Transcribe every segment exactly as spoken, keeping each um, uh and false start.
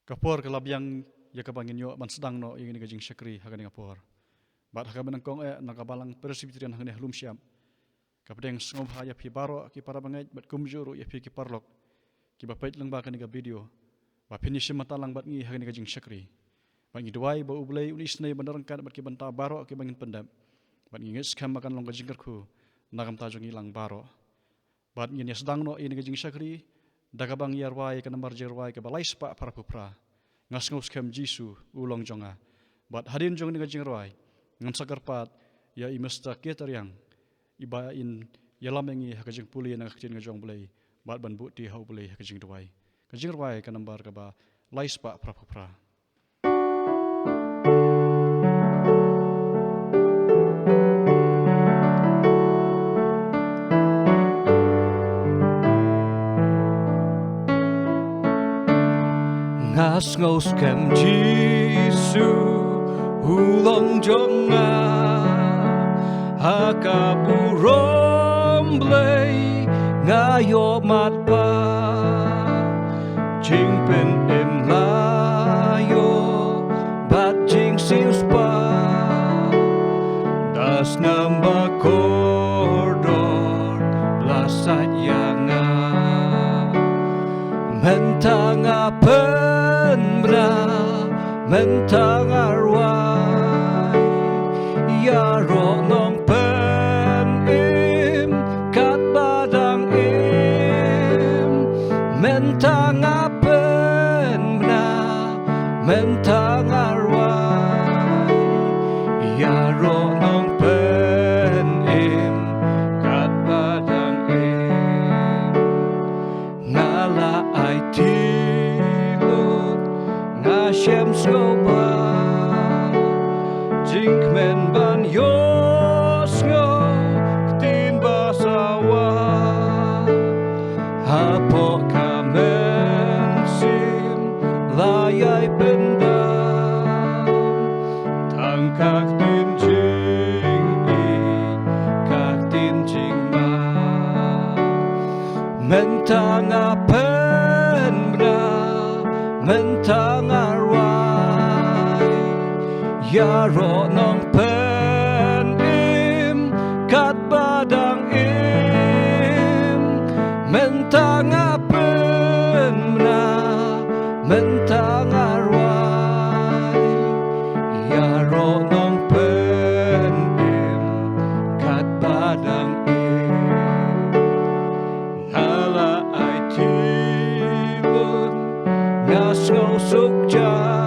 Ka por ka la biang ïa kaba ngin ïoh ban sdang noh ïa kane ka jingshakri ha kane ka por. Bad ha kaba nyngkong eh na ka Balang Presbyterian hangne ha Lumshyiap, ka pdeng sngewbha ïa phi baroh ki para bangeit bad kumjuh ruh ïa phi ki paralok kiba peit lyngba kane ka video, ba phin ïashim bynta lang bad ngi ha kane ka jingshakri. Bad ngi duwai ba U Blei un isynei ban da ryngkat bad ki bynta baroh kiba ngin pyndep. Bad ngi ngeit skhem ba kan long ka jingkyrkhu na ka bynta jong ngi lang baroh. Bad ngin ïa sdang noh ïa kane ka jingshakri da kaba ngi ïa rwai ka nambar jingrwai kaba lai spah phra phew phra, Nga Sngew Skhem Jisu U Long Jong Nga. Bad hadien jong kane ka jingrwai, ngan sa kyrpad ïa i Mister K. Tariang, iba in ïalam ïa ngi ha ka jingpule na ka ktien ka jong U Blei bad ban buh ti ha U Blei ha ka jingduwai. Ka jingrwai ka nambar kaba lai spah phra phew phra. Nga sngew skhem Jisu U Long jong nga, ha ka burom Blei nga ïohmad ba jingpynim la ïoh bad jingsiewspah. Da snem ba kordor la sait ïa nga. Mynta nga pynbna, mynta nga rwai. Ïaroh Nongpynim katba dang im. Mynta nga pynbna, mynta nga rwai. Ïaroh Nongpynim katba dang im. Nga la aiti lut, nga shem sngewbha jingkmen ban ïohsngew ktien ba sawa. Hapoh ka mynsiem la ïai pyndam tang ka ktien jingïeit, ka ktien jingmap. Mynta nga pynbna, mynta nga rwai. Ïaroh Nongpynim katba dang im. Mynta nga pynbna, mynta nga rwai. Ïaroh Nongpynim katba dang im. Nga la aiti lut, nga sngew suk jai.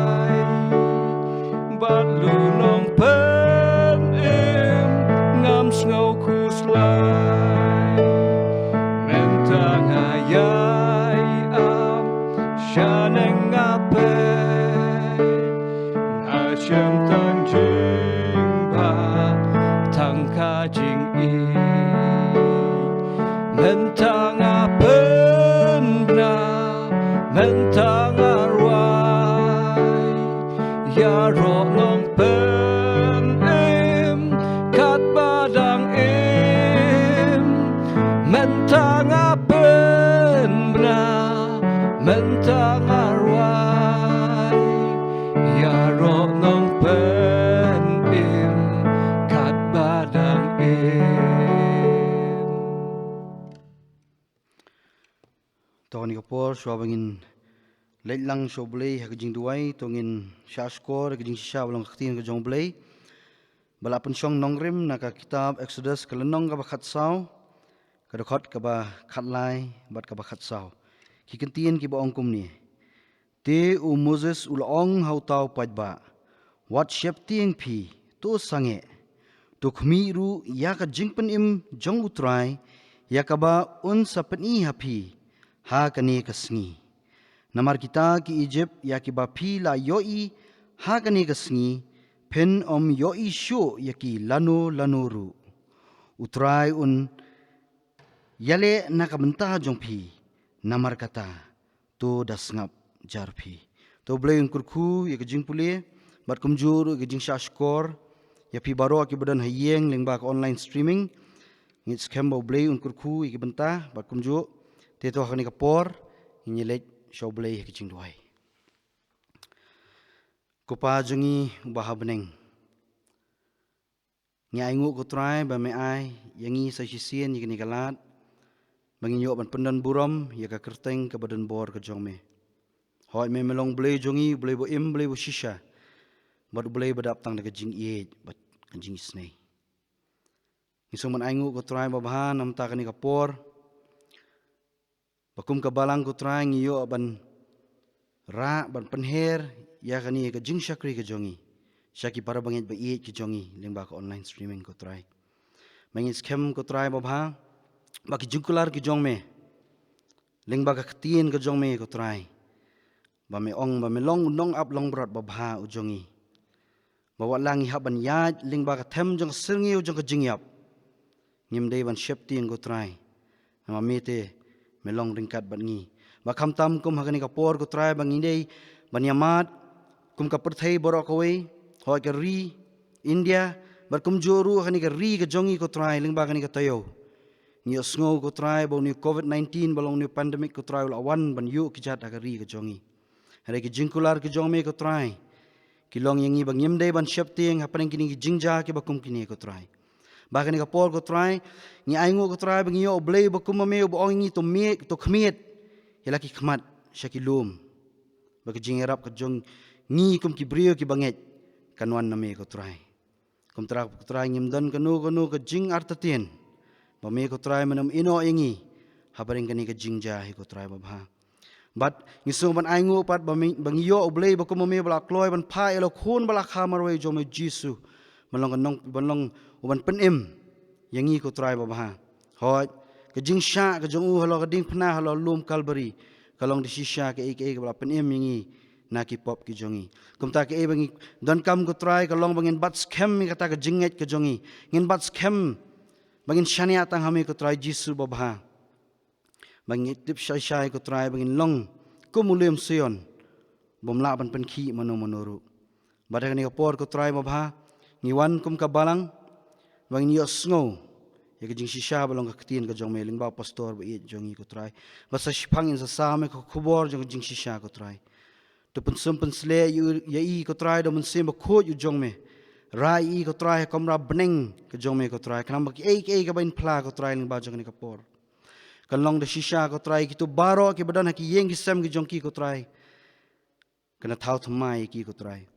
Bad U Nongpynim ngam sngew khuslai. Mynta nga ïai ap shaneng nga peit. Nga shem tang jingbha, tang ka jingïeit. Mynta nga pynbna, mynta nga rwai. Ïaroh Nongpynim katba dang im. Mynta nga pynbna, mynta nga rwai. Ïaroh Nongpynim katba dang im. To kane ka por, shuwa ba ngin leit lang sha U Blei ha ka jingduwai, to ngin shah shkor ha ka jingshisha ba long ka ktien ka jong U Blei ba la pynshong nongrim na ka kitab Exodus ka lynnong kaba khatsaw, ka dkhot kaba khatlai bad kaba khatsaw. Ki kyntien kiba ong kumne. Te u Moses u la ong ha uta u paidbah, wat sheptieng phi, to sangeh, to khmih ruh ïa ka jingpynim jong U Trai, ïa kaba un sa pyni ha phi ha kane ka sngi. Namar kita ki Ijipt ïa kiba phi la ïohi ha kane ka sngi, phin ym ïohi shuh ïa ki lano lano ruh. U Trai un ïaleh na ka bynta jong phi, namar kata to da sngap jar phi. To U Blei un kyrkhu ïa ka jingpule bad kumjuh ruh ïa ka jingshah shkor ïa phi baroh kiba don ha ïing lyngba ka online streaming. Ngeit skhem ba U Blei un kyrkhu ïa ki bynta bad kumjuh. Te to ha kane ka por ngin ïaleit sha U Blei ha ka jingduwai. Ko Pa jong ngi uba ha bneng, ngi ainguh ko Trai ba me ai ïa ngi sa shisien ïa kane ka lad ba ngin ïoh ban pyndon burom ïa ka kyrteng kaba don bor ka jong me. Hooid, me me long Blei jong ngi, Blei ba im, Blei ba shisha, bad Blei ba dap tang da ka jingïeit bad ka jingisnei. Ngi sngewbha ban ainguh ko Trai babha namar kane ka por ba kum ka balang ko Trai ngi ïoh ban rah ban pynher ïa kane ka jingshakri ka jong ngi sha ki para bangeit ba ïeit ki jong ngi lyngba ka online streaming ko Trai. Ba ngi skhem ko Trai babha ba ki jingkular ki jong me lyngba ka ktien ka jong me ko Trai, ba me ong ba me long u nongap longbrot babha u jong ngi, ba wat la ngi hap ban ïaid lyngba ka them jong ka syrngiew jong ka jingïap, ngim dei ban sheptieng ko Trai, namar me te me long ryngkat bad ngi. Ba khamtam kum ha kane ka por ko Trai ba ngi dei ban ïamad kum ka pyrthei baroh kawei, hooid ka ri India bad kumjuh ruh ha kane ka ri ka jong ngi ko Trai lyngba kane ka taïew. Ngi ïohsngew ko Trai ba une u covid nineteen ba long une u pandemic ko Trai u la wan ban ïuh kjat ha ka ri ka jong ngi. Hynrei ki jingkular ki jong me ko Trai ki long ïa ngi ba ngim dei ban sheptieng hapdeng kine ki jingjia kiba kum kine ko Trai. Ba ha kane ka por ko Trai ngi ainguh ko Trai ba ngi ïoh u Blei ba kum ma me uba ong ïa ngi to mih, to khmied ïa la ki khmat sha ki lum, ba ka jingïarap ka jong ngi kum ki briew kiba ngeit kan wan na me ko Trai. Kumta ko Trai ngim don kano kano ka jingartatien ba me ko Trai men ym ïehnoh ïa ngi hapdeng kane ka jingjia hi ko Trai babha. Bad ngi sngewbha ban ainguh pat ba me, ba ngi ïoh u Blei ba kum ma me ba la kloi ban phah ïa la u Khun ba la kha marwei jong me Jisu ban long ka nong, ban long u ban pynim ïa ngi ko Trai babha. Hooid, ka jingshah ka jong u halor ka diengphna halor lum Kalbari ka long da shisha kaei kaei kaba la pynim ïa ngi na ki pop ki jong ngi. Kumta kaei ba ngi donkam ko Trai ka long ba ngin bat skhem ïa kata ka jingngeit ka jong ngi, ngin bat skhem ba ngin shaniah tang ha me ko Trai Jisu babha. Ba ngin tip shai shai ko Trai ba ngin long kum u lum Sion bym lah ban pynkhih mano mano ruh. Bad ha kane ka por ko Trai babha ngi wan kum ka balang ba ngin ïohsngew ïa ka jingshisha ba long ka ktien ka jong me lyngba u pastor ba ïeit jong ngi ko Trai, ba sa shiphang in sa sam ïa ka khubor jong ka jingshisha ko Trai. To pynsum pynsleh ïa u, ïa i ko Trai da u Mynsiem Bakhuid u jong me. Rai ïa i ko Trai ha kamra bneng ka jong me ko Trai, khnang ba kiei kiei kaba in phla ko Trai lyngba jong kane ka por kan long da shisha ko Trai. Kito baroh kiba don ha ki ïing ki sem ki jong ki ko Trai, kan da thaw thymmai ïa ki ko Trai.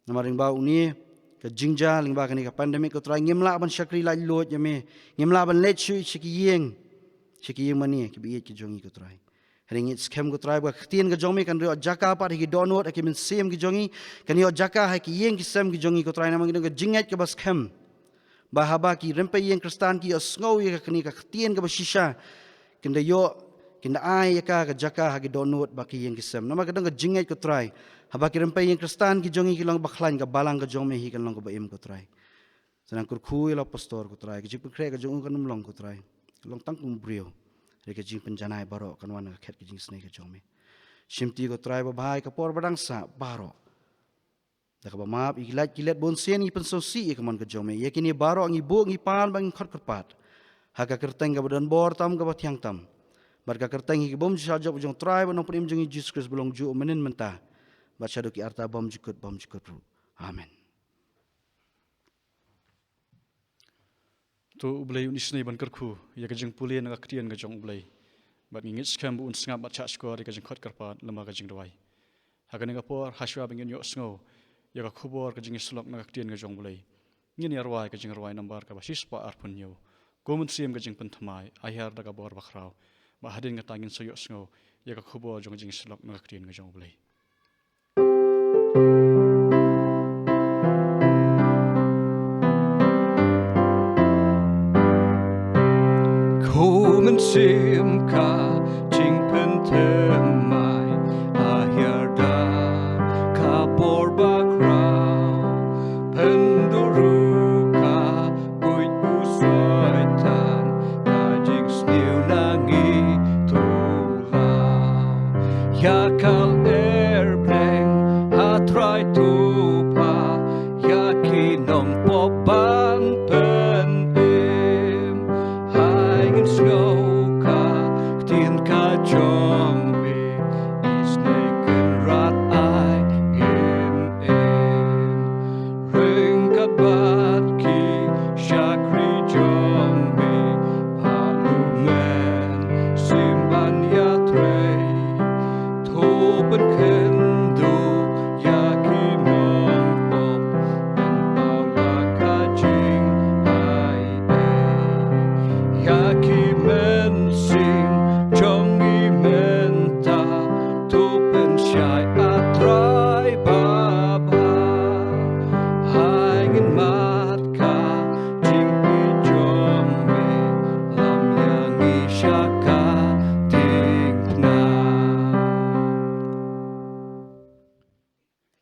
Namar lyngba une ka jingjia, lyngba kane ka pandemic ko Trai, ngim lah ban shakri laitluid ïa me, ngim lah ban leit shuh sha ki ïing, sha ki ïing mane kiba ïeit ki jong ngi ko Trai. Hynrei ngi skhem ko Trai ba ka ktien ka jong me kan ïoh jaka pat ha ki dohnud ha ki mynsiem ki jong ngi, kan ïoh jaka ha ki ïing ki sem ki jong ngi ko Trai, namar ngi don ka jingngeit kaba skhem ba haba ki rympei ïing Khristan ki ïohsngew ïa kane ka ktien kaba shisha, kin da ïoh, kin da ai ïa ka ka jaka ha ki dohnud bad ki ïing ki sem. Namar ka don ka jingngeit ko Trai, haba ki rympei ïing Khristan ki jong ngi ki long bakhlaiñ, ka balang ka jong me hi kan long kaba im ko Trai. Sa nang kyrkhu ïa la u pastor ko Trai, ka jingpynkhreh ka jong u kan ym long ko Trai, long tang kum u briew. Hynrei ka jingpynjanai baroh kan wan na ka khet ka jingisnei ka jong me. Shimti ko Trai babha ïa ka por ba dang sah baroh da kaba map ïa ki lait ki let, bun sien ngi pynsngewsih ïa ka mon ka jong me. Ïa kine baroh ngi buh ngi pan bad ngi khot kyrpad ha ka kyrteng kaba don bor tam kaba thiang tam, bad ka kyrteng hi kaba ym ju shah jop jong u Trai bad Nongpynim jong ngi Jisu Khrist ba long juh mynnin mynta bad shaduh ki arta bymjukut bymjukut ruh. Amen. To u Blei un isynei ban kyrkhu ïa ka jingpule na ka ktien ka jong u Blei. Bad ngi ngeit skhem ba un sngap bad shahshkor ïa ka jingkhot kyrpad lem bad ka jingduwai. Ha kane ka por, hashwa ba ngin ïohsngew ïa ka khubor ka jingïasyllok na ka ktien ka jong u Blei, ngin ïa rwai ka jingrwai nambar kaba shispah arphew hynñiew, Ko Mynsiem ka jingpynthymmai, aiar da ka bor bakhraw. Bad hadien kata ngin sa ïohsngew ïa ka khubor jong ka jingïasyllok na ka ktien ka jong u Blei. Ko Mynsiem ka jingpynthymmai, aiar da ka bor bakhraw, pynduh ruh ka buit u Soitan, ka jingsniew na ngi to law. Ïa ka lyer bleng, ha Trai to phah, ïa ki nongpop ban pynim. Hai ngin sngew ka ktien ka jong me, isynei Kynrad ai ngin im.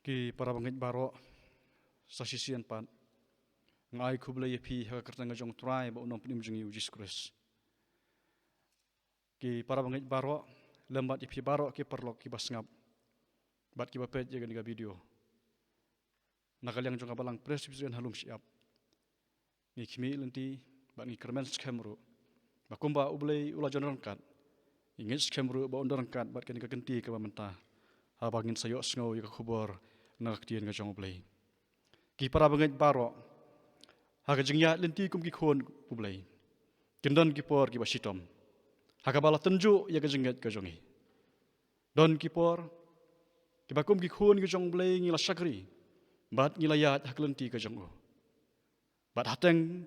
Ki para bangeit baroh, sa shisien pat nga ai khublei ïa phi ha ka kyrteng ka jong U Trai bad U Nongpynim jong ngi U Jisu Khrist. Ki para bangeit baroh, lem bad ïa phi baroh ki paralok kiba sngap bad kiba peit ïa kane ka video na ka liang jong ka Balang Presbyterian ha Lumshyiap. Ngi khmih lynti bad ngi kyrmen skhem ruh ba kumba U Blei u la jan ryngkat, ngi ngeit skhem ruh ba un don ryngkat bad kane ka kynti kaba mynta, haba ngin sa ïohsngew ïa ka khubor na ka ktien ka jong U Blei. Ki para bangeit baroh, ha ka jingïaid lynti kum ki khun U Blei, kin don ki por kiba shitom ha kaba la tynjuh ïa ka jingngeit ka jong ngi. Don ki por kiba kum ki khun ki jong U Blei ngi la shakri bad ngi la ïaid ha ka lynti ka jong u. Bad hateng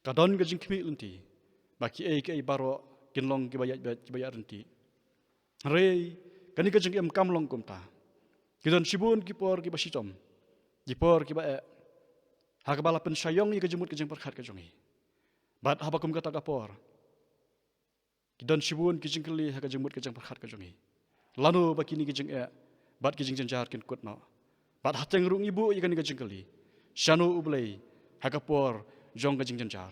ka don ka jingkhmih lynti ba kiei kiei baroh kin long kiba ïaid beit, kiba ïaid ryntih. Hynrei kane ka jingim kam long kumta. Ki don shibun ki por kiba shitom, ki por kiba eh, ha kaba la pynshah ïong ïa ka jingmut ka jingpyrkhat ka jong ngi. Bad haba kum kata ka por, ki don shibun ki jingkylli ha ka jingmut ka jingpyrkhat ka jong ngi. Lano ba kine ki jingeh bad ki jingjynjar kin kut noh? Bad hateng ruh ngi buh ïa kane ka jingkylli, shano U Blei ha ka por jong ka jingjynjar?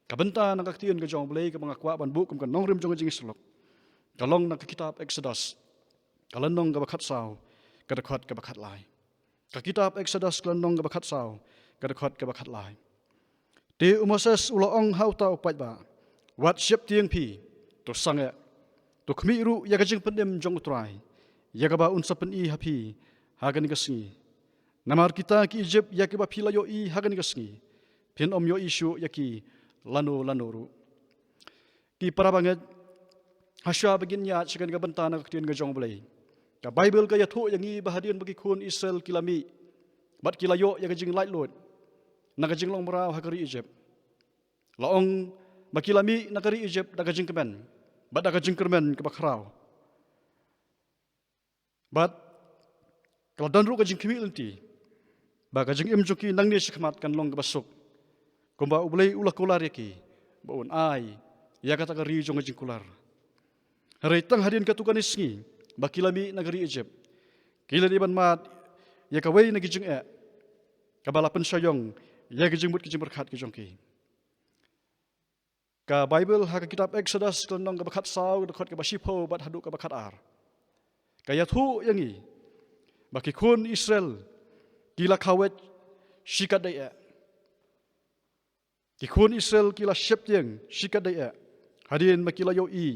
Ka bynta na ka ktien ka jong U Blei kaba nga kwah ban buh kum ka nongrim jong ka jingïasyllok ka long na ka kitab Exodus, ka lynnong kaba khatsaw, ka dkhot kaba khatlai. Ka kitab Exodus ka lynnong kaba khatsaw, ka dkhot kaba khatlai. Te u Moses u la ong ha uta u paidbah, wat sheptieng phi, to sangeh, to khmih ruh ïa ka jingpynim jong U Trai, ïa kaba un sa pyni ha phi ha kane ka sngi. Namar kita ki Ijipt ïa kiba phi la ïohi ha kane ka sngi, phin ym ïohi shuh ïa ki lano lano ruh. Ki para bangeit, hashwa ba ngin ïaid sha kane ka bynta na ka ktien ka jong U Blei, ka Baibl ka ïathuh ïa ngi ba hadien ba ki khun Israel ki la mih bad ki la ïoh ïa ka jinglaitluid na ka jinglong mraw ha ka ri Ijipt, la ong ba ki la mih na ka ri Ijipt da ka jingkmen bad da ka jingkyrmen kaba khraw. Bad ka la don ruh ka jingkhmih lynti ba ka jingim jong ki nangne shakhmat kan long kaba suk, kumba U Blei u la kular ïa ki ba un ai ïa kata ka ri jong ka jingkular. Hynrei tang hadien katto katne sngi ba ki la mih na ka ri Ijipt, ki la dei ban mad ïa kawei na ki jingeh kaba la pynshah ïong ïa ka jingmut ka jingpyrkhat ka jong ki. Ka Baibl ha ka kitab Exodus ka lynnong kaba khatsaw, ka dkhot kaba shiphew bad haduh kaba khatar, ka ïathuh ïa ngi ba ki khun Israel ki la khaweit shikatdei eh. Ki khun Israel ki la sheptieng shikatdei eh hadien ba ki la ïohi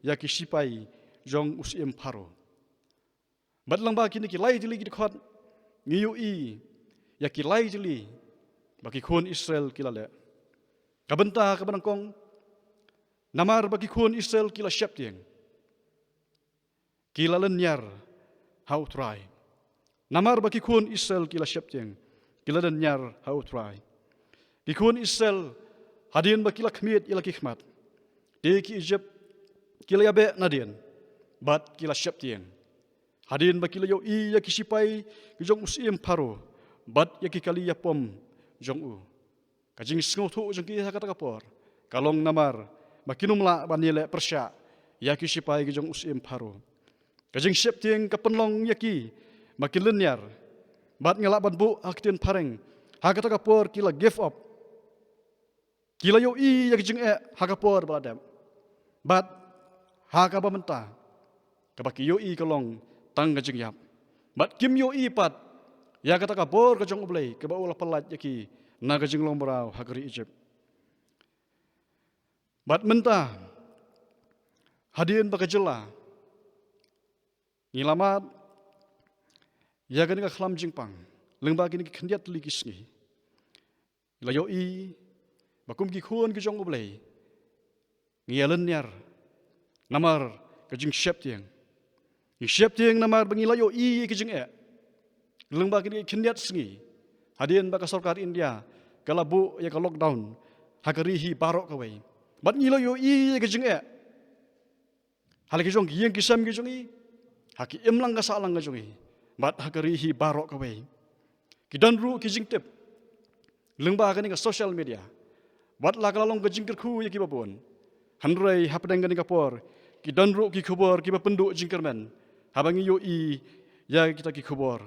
ïa ki shipai jong u syiem Pharaoh. Bad lyngba kine ki lai tylli ki dkhot ngi ïohi ïa ki lai tylli ba ki khun Israel ki la leh. Ka bynta kaba nyngkong, namar ba ki khun Israel ki la sheptieng, ki la lynñiar ha U Trai. Namar ba ki khun Israel ki la sheptieng, ki la lynñiar ha U Trai. Ki khun Israel, hadien ba ki la khmied ïa la ki khmat, te ki Ijipt ki la ïabeh nadien bad ki la sheptieng hadien ba ki la ïohi ïa ki shipai ki jong u syiem Pharaoh bad ïa ki kali ïapom jong u. Ka jingsngewthuh jong ki ha kata ka por ka long namar ba kin ym lah ban ïaleh pyrshah ïa ki shipai ki jong u syiem Pharaoh. Ka jingsheptieng ka pynlong ïa ki ba kin lynñiar. Bad nga lah ban buh ha ka ktien phareng, ha kata ka por ki la give up. Ki la ïohi ïa ka jingeh ha ka por ba la dep. Bad ha kaba mynta, kaba ki ïohi ka long tang ka jingïap. Bad kim ïohi pat ïa kata ka bor ka jong U Blei kaba u la pyllait ïa ki na ka jinglong mraw ha ka ri Ijipt. Bad mynta, hadien ba ka jylla ngi la mad ïa kane ka khlam jingpang lyngba kine ki khyndiat tylli ki sngi, ngi la ïohi ba kum ki khun ki jong U Blei ngi ïa lynñiar namar ka jingsheptieng. Ngi sheptieng namar ba ngi la ïohi ïa ka jingeh. Lyngba kine ki khyndiat sngi, hadien ba ka sorkar India ka la buh ïa ka lockdown ha ka ri hi baroh kawei, bad ngi la ïohi ïa ka jingeh ha la ki jong ki ïing ki sem ki jong ngi, ha ki imlang ka sahlang ka jong ngi, bad ha ka ri hi baroh kawei. Ki don ruh ki jingtip lyngba kane ka social media, wat la ka la long ka jingkyrkhu ïa kiba bun, hynrei hapdeng kane ka por ki don ruh ki khubor kiba pynduh jingkyrmen haba ngi ïohi ïa kita ki khubor.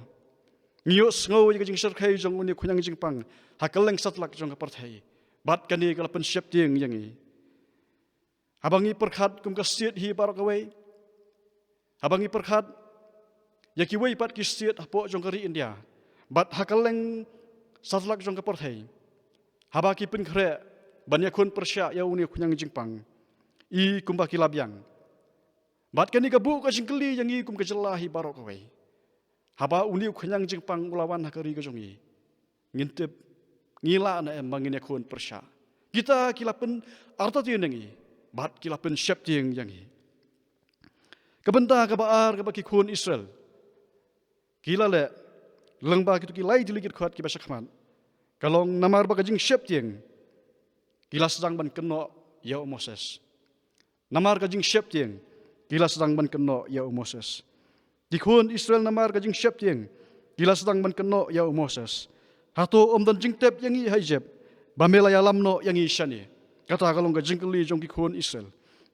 Ngi ïohsngew ïa ka jingshyrkhei jong une u khñiang jingpang ha kylleng satlak jong ka pyrthei. Bad kane ka la pynsheptieng ïa ngi. Haba ngi pyrkhat kum ka state hi baroh kawei. Haba ngi pyrkhat ïa kiwei pat ki state hapoh jong ka ri India bad ha kylleng satlak jong ka pyrthei, haba ki pynkhreh ban ïakhun pyrshah ïa une u khñiang jingpang, i kumba ki la biang. Bad kane ka buh ka jingkylli ïa ngi kum ka jylla hi baroh kawei. Haba une u khñiang jingpang u la wan ha ka ri ka jong ngi, ngin tip, ngi lah ne em ba ngin ïakhun pyrshah? Kita ki la pynartatien ïa ngi bad ki la pynsheptieng ïa ngi. Ka bynta kaba ar kaba ki khun Israel ki la leh lyngba kito ki lai tylli ki dkhot kiba shakhmat ka long namar ba ka jingsheptieng ki la sdang ban kynnoh ïa u Moses. Namar ka jingsheptieng ki la sdang ban kynnoh ïa u Moses. Ki khun Israel namar ka jingsheptieng ki la sdang ban kynnoh ïa u Moses. Hato ym don jingtep ïa ngi ha Ijipt ba me la ïalam noh ïa ngi shane? Kata ka long ka jingkylli jong ki khun Israel.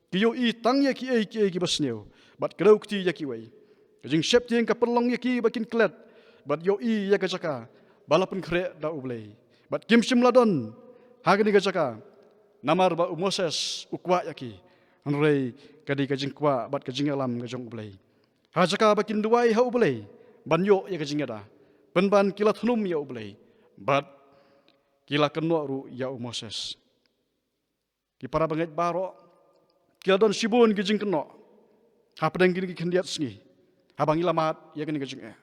Ki ïohi tang ïa kiei kiei kiba sniew bad kdew kti ïa kiwei. Ka jingsheptieng ka pynlong ïa ki ba kin klet bad ïohi ïa ka jaka ba la pynkhreh da U Blei. Bad kim shym la don ha kane ka jaka namar ba u Moses u kwah ïa ki. Hynrei ka dei ka jingkwah bad ka jingïalam ka jong U Blei. Ha jaka ba kin duwai ha U Blei ban ïoh ïa ka jingïada, pynban ki la thnum ïa U Blei bad ki la kynnoh ruh ïa u Moses. Ki para bangeit baroh, ki la don shibun ki jingkynnoh hapdeng kine ki khyndiat sngi haba ngi la mad ïa kane ka jingeh.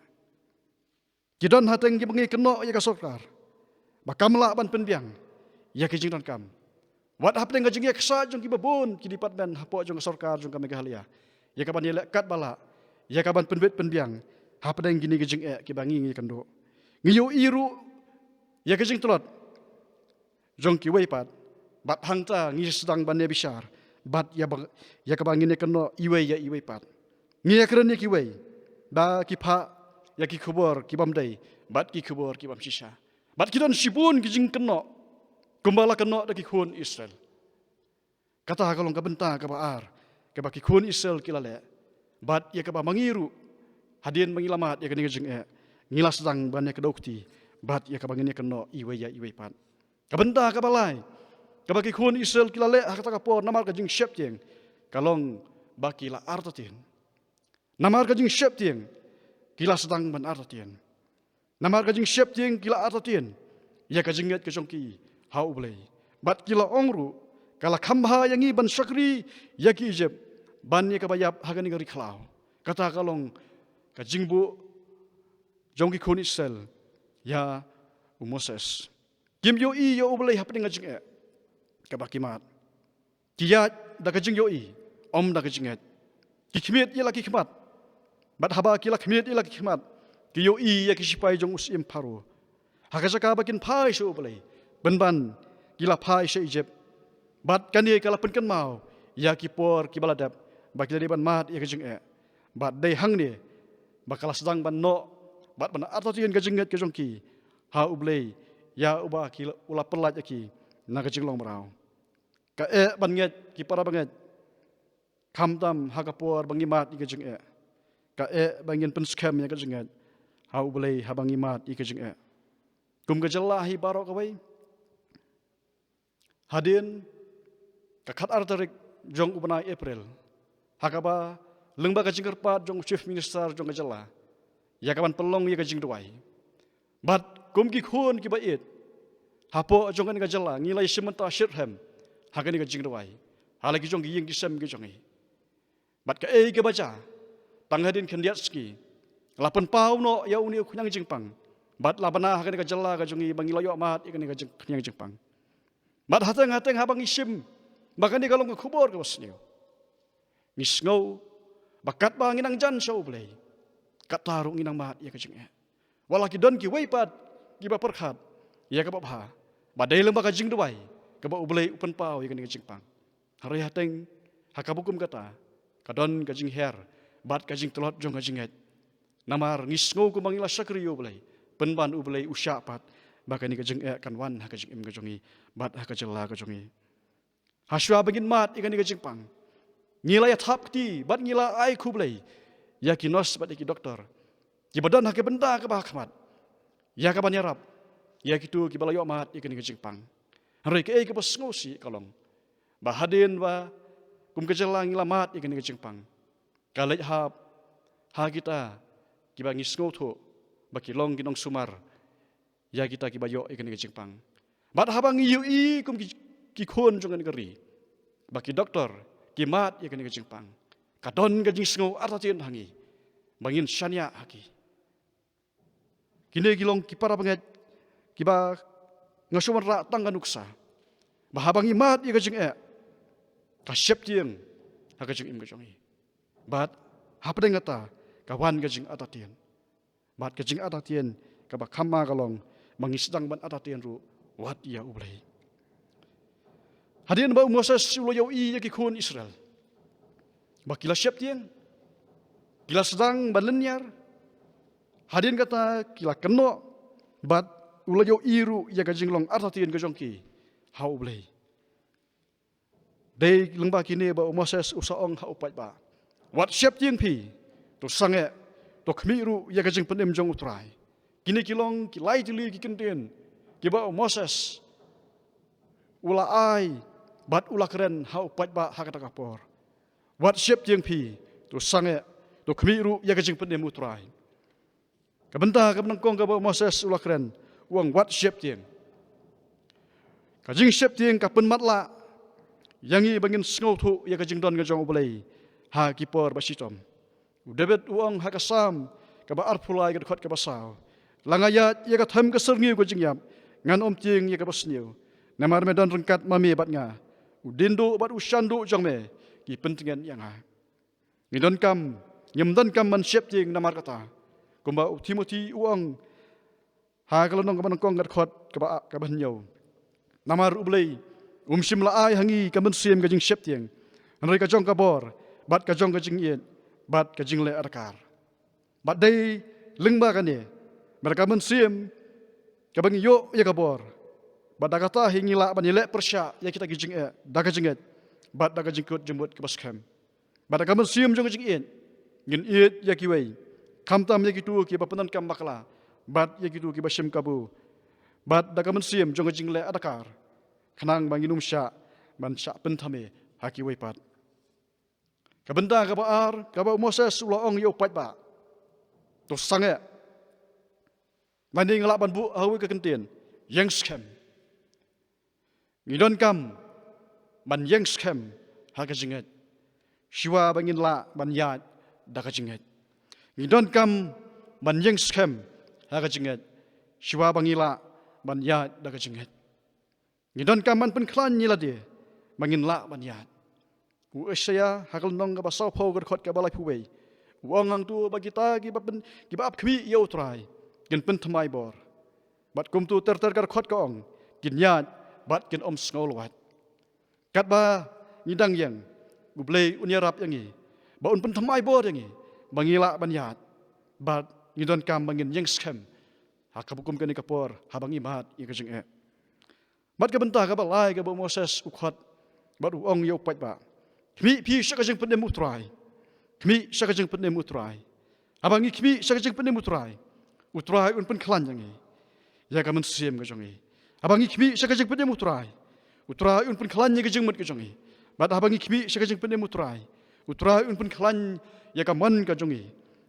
Ki don hateng kiba ngi kynnoh ïa ka sorkar ba kam lah ban pynbiang ïa ki jingdonkam. Wat hapdeng ka jingïaksaid jong kiba bun ki department hapoh jong ka sorkar jong ka Meghalaya ïa ka ban ïaleh katba lah ïa ka ban pynbit pynbiang hapdeng kine ki jingeh kiba ngi ïakynduh. Ngi ïohi ruh ïa ka jingtlot jong kiwei pat bad hangta ngi sdang ban ïabishar bad ïa ba, ïa kaba ngin ïakynnoh iwei ïa iwei pat. Ngi ïakren ïa kiwei ba ki phah ïa ki khubor ki bym dei bad ki khubor ki bym shisha. Bad ki don shibun ki jingkynnoh kumba la kynnoh da ki khun Israel. Kata ka long ka bynta kaba ar kaba ki khun Israel ki la leh. Bad ïa kaba ma ngi ruh, hadien ba ngi la mad ïa kane ka jingeh, ngi la sdang ban ïakdew kti bad ïa kaba ngin ïakynnoh iwei ïa iwei pat. Ka bynta kaba lai kaba ki khun Israel ki la leh ha kata ka por namar ka jingsheptieng ka long ba ki la artatien. Namar ka jingsheptieng ki la sdang ban artatien. Namar ka jingsheptieng ki la artatien ïa ka jingngeit ka jong ki ha U Blei. Bad ki la ong ruh, ka la kham bha ïa ngi ban shakri ïa ki Ijipt ban ïa kaba ïap ha kane ka ri khlaw. Kata ka long ka jingbuh jong ki khun Israel ïa u Moses. Kim ïohi ïa U Blei hapdeng ka jingeh kaba ki mad. Ki ïaid da ka jingïohi, ym da ka jingngeit. Ki khmied ïa la ki khmat. Bad haba ki la khmied ïa la ki khmat, ki ïohi ïa ki shipai jong u syiem Pharaoh. Ha ka jaka ba kin phai sha U Blei, pynban ki la phai sha Ijipt. Bad kane ka la pynkynmaw ïa ki por kiba la dep ba ki la dei ban mad ïa ka jingeh. Bad dei hangne ba ka la sdang ban noh bad ban artatien ka jingngeit ka jong ki ha U Blei, ïa uba ki la, u la pyllait ïa ki na ka jinglong mraw. Ka eh ban ngeit, ki para bangeit, khamtam ha ka por ba ngi mad ïa ka jingeh. Ka eh ba ngin pynskhem ïa ka jingngeit ha U Blei haba ngi mad ïa ka jingeh. Kum ka jylla hi baroh kawei, hadien ka khatar tarik jong u bnai April, ha kaba lyngba ka jingkyrpad jong u Chief Minister jong ka jylla ïa ka ban pynlong ïa ka jingduwai. Bad kum ki khun kiba ïeit hapoh jong kane ka jylla, ngi la ïashim bynta shitrhem ha kane ka jingduwai ha la ki jong ki ïing ki sem ki jong ngi. Bad kaei kaba jia, tang hadien khyndiat sngi la pynpaw noh ïa une u khñiang jingpang. Bad la bna ha kane ka jylla ka jong ngi ba ngi la ïoh mad ïa kane ka jing, khñiang jingpang. Bad hateng hateng haba ngi shim ba kane ka long ka khubor kaba sniew, ngi sngew ba katba ngi nang jan sha U Blei, katta ruh ngi nang mad ïa ka jingeh. Wat la ki don kiwei pat kiba pyrkhat ïa kaba bha ba dei lyngba ka jingduwai kaba U Blei u pynpaw ïa kane ka jingpang. Hynrei hateng ha kaba kum kata ka don ka jingher bad ka jingtlot jong ka jingngeit. Namar ngi sngew kumba ngi la shakri ïa U Blei, pynban U Blei u shah pat ba kane ka jingeh kan wan ha ka jingim ka jong ngi bad ha ka jylla ka jong ngi. Hashwa ba ngin mad ïa kane ka jingpang, ngi la ïathap kti bad ngi la ai khublei ïa ki nurse bad ïa ki doktor kiba don ha ka bynta kaba ha khmat, ïa ka ban ïarap ïa kito kiba la ïoh mad ïa kane ka jingpang. Hynrei kaei kaba sngewsih ka long ba hadien ba kum ka jylla ngi la mad ïa kane ka jingpang, ka leit hap ha kita kiba ngi sngewthuh ba ki long ki nongsumar ïa kita kiba ïoh ïa kane ka jingpang. Bad haba ngi ïohi kum ki, ki khun jong kane ka ri ba ki doktor ki mad ïa kane ka jingpang, ka don ka jingsngew artatien ha ngi ba ngin shaniah ha ki. Kine ki long ki para bangeit kiba nga shu wanrah tang ka nuksa ba haba ngi mad ïa ka jingeh, ka sheptieng ha ka jingim ka jong ngi. Bad hapdeng kata ka wan ka jingartatien. Bad ka jingartatien kaba kham ma ka long ba ngi sdang ban artatien ruh wat ïa U Blei. Hadien ba u Moses u la ïohi ïa ki khun Israel ba ki la sheptieng, ki la sdang ban lynñiar, hadien kata ki la kynnoh, bad u la ïohi ruh ïa ka jinglong artatien ka jong ki ha U Blei. Dei lyngba kine ba u Moses u sa ong ha u paidbah, wat sheptieng phi, to sangeh, to khmih ruh ïa ka jingpynim jong U Trai. Kine ki long ki lai tylli ki kyntien kiba u Moses u la ai bad u la kren ha u paidbah ha kata ka por. Wat sheptieng phi, to sangeh, to khmih ruh ïa ka jingpynim U Trai. Ka bynta kaba nyngkong kaba u Moses u la kren, u ong wat sheptieng. Ka jingsheptieng ka pynmatlah ïa ngi ba ngin sngewthuh ïa ka jingdon ka jong U Blei ha ki por ba shitom. U David u ong ha ka Salm kaba arphew lai ka dkhot kaba saw, la nga ïaid ïa ka them ka syrngiew ka jingïap, ngan ym tieng ïa kaba sniew. Namar me don ryngkat ma me bad nga, u diengduh bad u shanduh jong me ki pyntngen ïa nga. Ngi donkam, ngim donkam ban sheptieng namar kata. Kumba u Timothi u ong ha ka lynnong kaba nyngkong ka dkhot kaba, kaba hynñiew. Namar U Blei um shym la ai ha ngi ka mynsiem ka jingsheptieng, hynrei ka jong ka bor, bad ka jong ka jingïeit, bad ka jingleh adkar. Bad dei lyngba kane, bad ka mynsiem kaba ngi ïoh ïa ka bor, bad da kata hi ngi lah ban ïaleh pyrshah ïa kita ki jingeh da ka jingngeit bad da ka jingkut jingmut kaba skhem. Bad da ka mynsiem jong ka jingïeit ngin ïeit ïa kiwei, khamtam ïa kito kiba pyndonkam bakla bad ïa kito kiba shim kabu, bad da ka mynsiem jong ka jingleh adkar, khnang ba ngin ym shah ban shah pynthame ha kiwei pat. Ka bynta kaba ar kaba u Moses u la ong ïa u paidbah, to sangeh. Lane nga lah ban buh ha kawei ka kyntien, ïeng skhem. Ngi donkam ban ïeng skhem ha ka jingngeit, shuwa ba ngin lah ban ïaid da ka jingngeit. Ngi donkam ban ïeng skhem ha ka jingngeit, shuwa ba ngi lah ban ïaid da ka jingngeit. Ngi donkam ban pynkhlaiñ ïa lade ba ngin lah ban ïaid. U Isaïah ha ka lynnong kaba sawphew ka dkhot kaba laiphew wei, u ong hangto ba kita kiba pyn, kiba ap khmih ïa U Trai kin pynthymmai bor. Bad kumto ter ter ka dkhot ka ong, kin ïaid bad kin ym sngew lwait. Katba ngi dang ïeng, U Blei un ïarap ïa ngi, ba un pynthymmai bor ïa ngi ba ngi lah ban ïaid. Bad ngi donkam ba ngin ïeng skhem ha kaba kum kane ka por haba ngi mad ïa ka jingeh. Bad ka bynta kaba lai kaba u Moses u khot bad u ong ïa u paidbah, khmih phi sha ka jingpynim U Trai. Khmih sha ka jingpynim U Trai. Haba ngi khmih sha ka jingpynim U Trai, U Trai un pynkhlaiñ ïa ngi, ïa ka mynsiem ka jong ngi. Haba ngi khmih sha ka jingpynim U Trai, U Trai un pynkhlaiñ ïa ka jingmut ka jong ngi. Bad haba ngi khmih sha ka jingpynim U Trai, U Trai un pynkhlaiñ ïa ka mon ka jong ngi.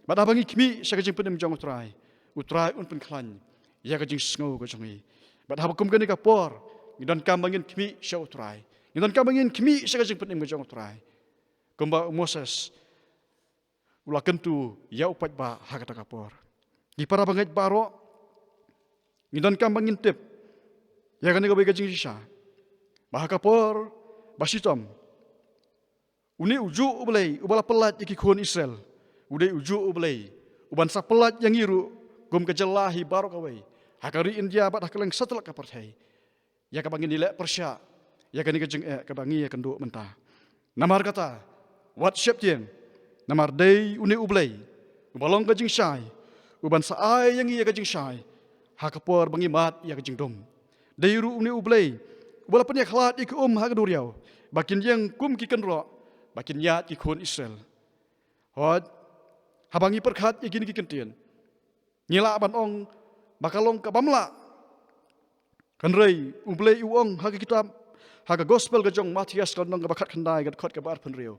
Bad haba ngi khmih sha ka jingpynim jong U Trai, U Trai un pynkhlaiñ ïa ka jingsngew ka jong ngi. Bad haba kum kane ka por, ngi donkam ba ngin khmih sha U Trai. Ngi donkam ba ngin khmih sha ka jingpynim ka jong U Trai. Kumba u Moses u la kyntu ïa u paidbah ha kata ka por. Ki para bangeit baroh, ngi donkam ba ngin tip ïa kane kawei ka jingshisha, ba ha ka por ba shitom, une ujuh U Blei uba la pyllait ïa ki khun Israel, u dei ujuh U Blei uban sa pyllait ïa ngi ruh kum ka jylla hi baroh kawei ha ka ri India bad ha kylleng satlak ka pyrthei, ïa kaba ngin ïaleh pyrshah ïa kane ka jingeh kaba ngi ïakynduh mynta. Namar kata, wat sheptieng, namar dei une U Blei uba long ka jingshai, uban sa ai ïa ngi ïa ka jingshai ha ka por ba ngi mad ïa ka jingdum. Dei ruh une U Blei uba la pynïakhlad ïa ki um ha ka duriaw ba kin ïeng kum ki kynroh ba kin ïaid ki khun Israel. Hooid, haba ngi pyrkhat ïa kine ki kyntien, ngi lah ban ong ba ka long ka bym lah. Hynrei U Blei u ong ha ka kitab, ha ka gospel ka jong Mathaios ka lynnong kaba khatkhyndai ka dkhot kaba arphew hynriew,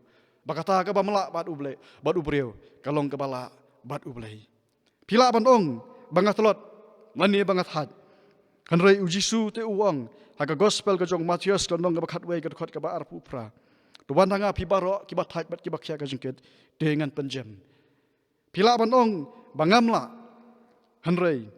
ba kata ka bym lah bad U Blei, bad u briew, ka long kaba lah bad U Blei. Phi lah ban ong ba nga tlot, lane ba nga thait. Hynrei U Jisu te u ong ha ka gospel ka jong Mathaios ka lynnong kaba khatwei ka dkhot kaba arphew phra, to wan ha nga phi baroh kiba thait bad kiba khia ka jingkit, te ngan pynjem. Phi lah ban ong ba ngam lah, hynrei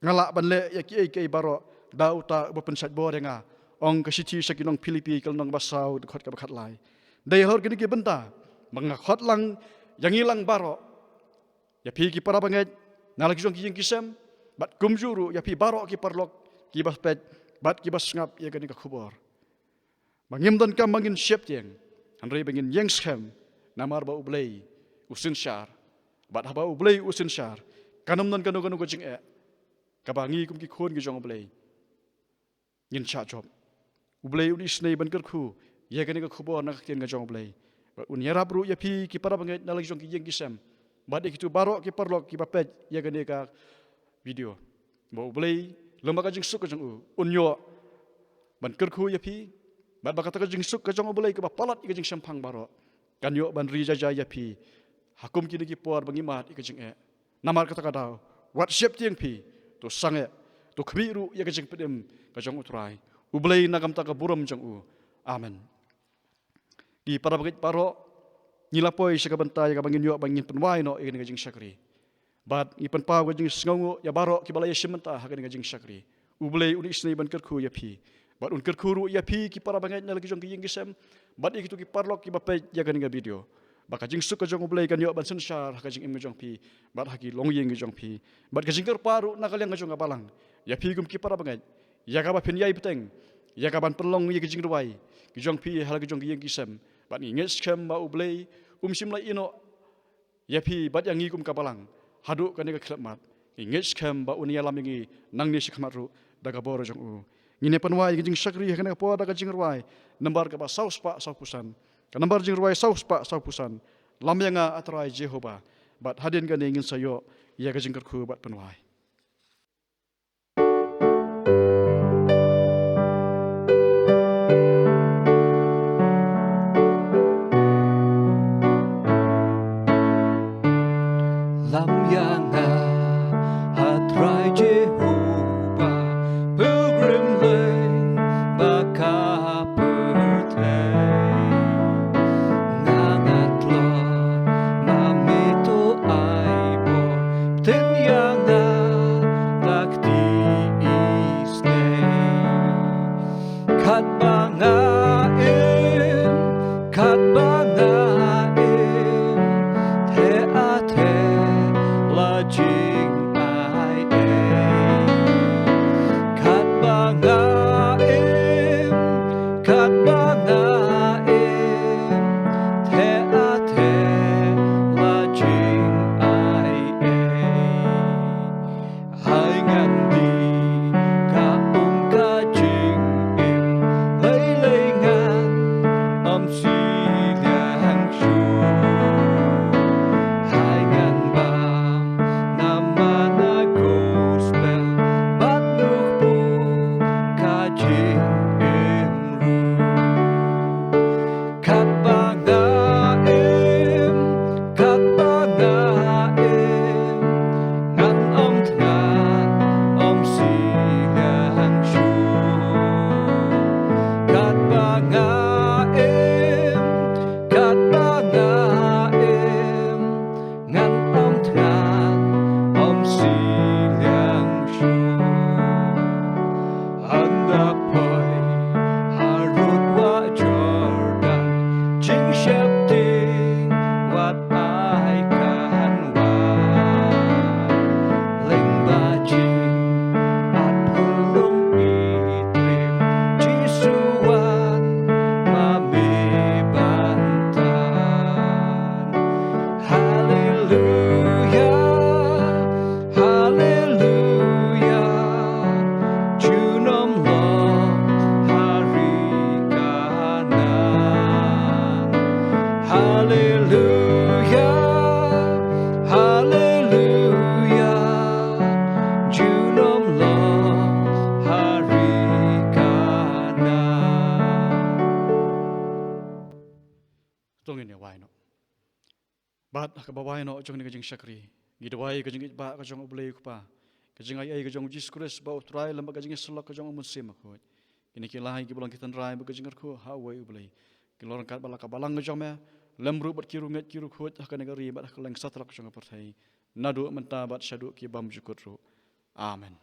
nga lah ban leh ïa kiei kiei baroh da uta uba pynshait bor ïa nga, ong ka shithi sha ki nong Philippi ka lynnong ba saw dkhot kaba khatlai. Dei halor kine ki bynta ba nga khot lang ïa ngi lang baroh, ïa phi ki para bangeit na la ki jong ki ïing ki sem, bad kumjuh ruh ïa phi baroh ki paralok kiba peit bad kiba sngap ïa kane ka khubor, ba ngim donkam ba ngin sheptieng, hynrei ba ngin ïeng skhem, namar ba U Blei u synshar. Bad haba U Blei u synshar, kan ym don kano kano ka jingeh kaba ngi kum ki khun ki jong U Blei ngin shah jop. U Blei un isynei ban kyrkhu ïa kane ka khubor na ka ktien ka jong U Blei, bad un ïarap ruh ïa phi ki para bangeit na la ki jong ki ïing ki sem, bad ïa kito baroh ki paralok kiba peit ïa kane ka video, ba U Blei lem bad ka jingsuk ka jong u un ïoh ban kyrkhu ïa phi, bad ba kata ka jingsuk ka jong U Blei kaba palat ïa ka jingshemphang baroh kan ïoh ban ri jai jai ïa phi ha kum kine ki por ba ngi mad ïa ka jingeh. Namar kata ka daw, wat sheptieng phi, to sangeh, to khmih ruh ïa ka jingpynim ka jong U Trai, U Blei na ka bynta ka burom jong u. Amen. Ki para bangeit baroh, ngi la poi sha ka bynta ïa kaba ngin ïoh ba ngin pynwai noh ïa kane ka jingshakri. Bad ngi pynpaw ka jingsngewnguh ïa baroh kiba la ïashim bynta ha kane ka jingshakri. U Blei un isynei ban kyrkhu ïa phi, bad un kyrkhu ruh ïa phi ki para bangeit na la ki jong ki ïing ki sem, bad ïa kito ki paralok kiba peit ïa kane ka video, ba ka jingsuk ka jong U Blei kan ïoh ban synshar ha ka jingim ka jong phi, bad ha ki longïing ka jong phi, bad ka jingkyrpad ruh na ka liang ka jong ka balang ïa phi kum ki para bangeit, ïa kaba phin ïai bteng ïa ka ban pynlong ïa ka jingrwai ka jong phi ha la ki jong ki ïing ki sem. Bad ngi ngeit skhem ba U Blei um shym la ïehnoh ïa phi bad ïa ngi kum ka balang haduh kane ka khyllipmat. Ngi ngeit skhem ba un ïalam ïa ngi nangne shakhmat ruh da ka bor jong u. Ngin ïa pynwai ïa ka jingshakri ha kane ka por da ka jingrwai nambar kaba saw spah saw phew san. Ka nambar jingrwai saw spah saw phew san, Lam ïa nga, A Trai Jehobah. Bad hadien kane ngin sa ïoh ïa ka jingkyrkhu bad pynwai. Lam ïa nga, A Trai Jehobah, pilgrim leng ba ka pyrthei. Nga nga tlot, ma me to ai bor, bteng ïa nga da ka kti isynei. Katba nga im, katba nga im, te a te la jingai ei. Katba nga im, katba nga im, te a te la jingai ei. Hai ngan die ka um ka jingim, lei lei ngan ym shiliang shuh. Hai ngan bam na kaba wai noh jong kane ka jingshakri. Ngi duwai ka jingïeit ba ka jong U Blei U Kpa, ka jingai ei ka jong U Jisu Khrist ba U Trai lem bad ka jingïasyllok ka jong U Mynsiem Bakhuid. Kine ki lai kiba long ki tynrai bad ka jingkyrkhu ha uwei U Blei, ki long ryngkat bad la ka balang ka jong me, lem ruh bad ki riewngeit ki riewkhuid ha kane ka ri bad ha kylleng satlak jong ka pyrthei, naduh mynta bad shaduh ki bymjukut ruh. Amen.